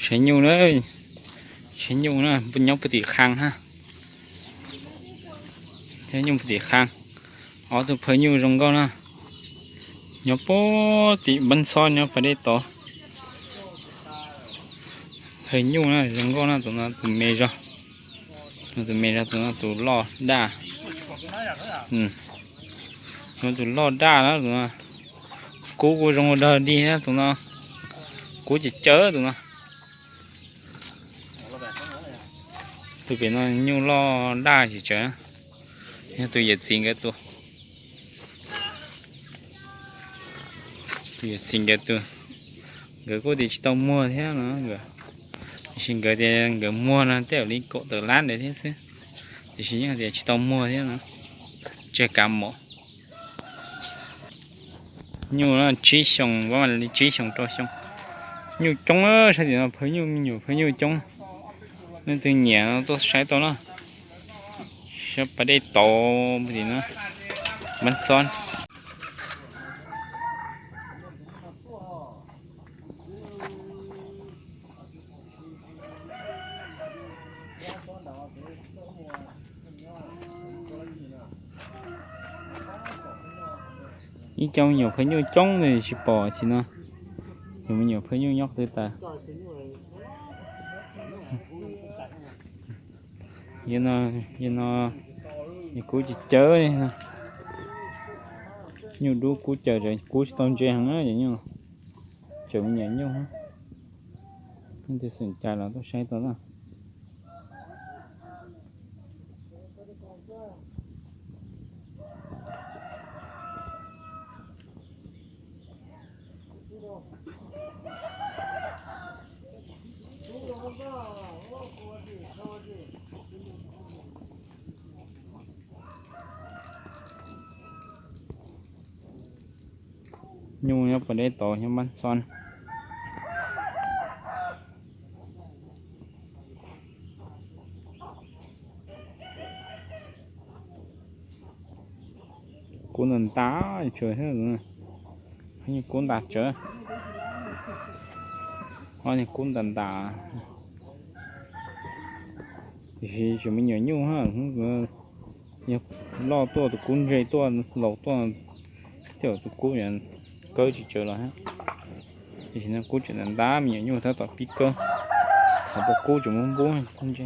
Tsheb nyuj na, tsheb nyuj na, nyob puag tim qhang na. Tsheb nyuj puag tim qhang. Ob tug phawj nyuj zoo nkauj na. Nyob puag tim npab xob nyob pas dej tod. Phawj nyuj na, zoo nkauj na, tus no tus me zog. Tus me zog, tus no tus loj daj. Tus loj daj na, tus no. Kub kuj zoo ua dog dig na tus no. Kub cawv cawv tus no. Tus pem no nyuj loj daj tsis tsawg, yog tus yawm txiv nkawd tus. Tus yawm txiv nkawd tus, nkawd kuj tias tsis tau muag thiab no. Tiam sis nkawd tias nkawd muag no tej zaum li kaum tawm lab ntawd thiab xwb. Tiam sis yeej tias tsis tau muag thiab no. Tseg kav mom. Nyuj no tsib xyoos, vaj li tsib xyoos rau xyoo. Nyuj coob, saib tim no phawj nyuj, me nyuam phawj nyuj coob. Leej twg nyiam no tuaj saib tau na. Saib pas dej tod tim no, npab xob. Ib co me nyuam phawj nyuj coob li tsis pom tim no. Yog me nyuam phawj nyuj nyob qhov twg tas. Yog no, kub cawv cawv. Nyuj dub kub cawv, kub tsis tau ntse heev, yog nyuj, tseem me nyuam nyuj. Leej twg xom cai los tuaj saib tau na. Nyuj nyob pas dej tod nyob npab xob. Kub ntas ntas, kub ntas tsawv. Ob niag kub ntas ntas. Tiam sis tseem me nyuam nyuj, yog loj tuaj tus kub ntse tuaj laus tuaj, tej zaum tus kub kawb tsis tsawv los thiab. Tiam sis no kub tseem ntas ntas, me nyuam nyuj tab tom pib kawb. Qhov kub tseem muaj npub ntse.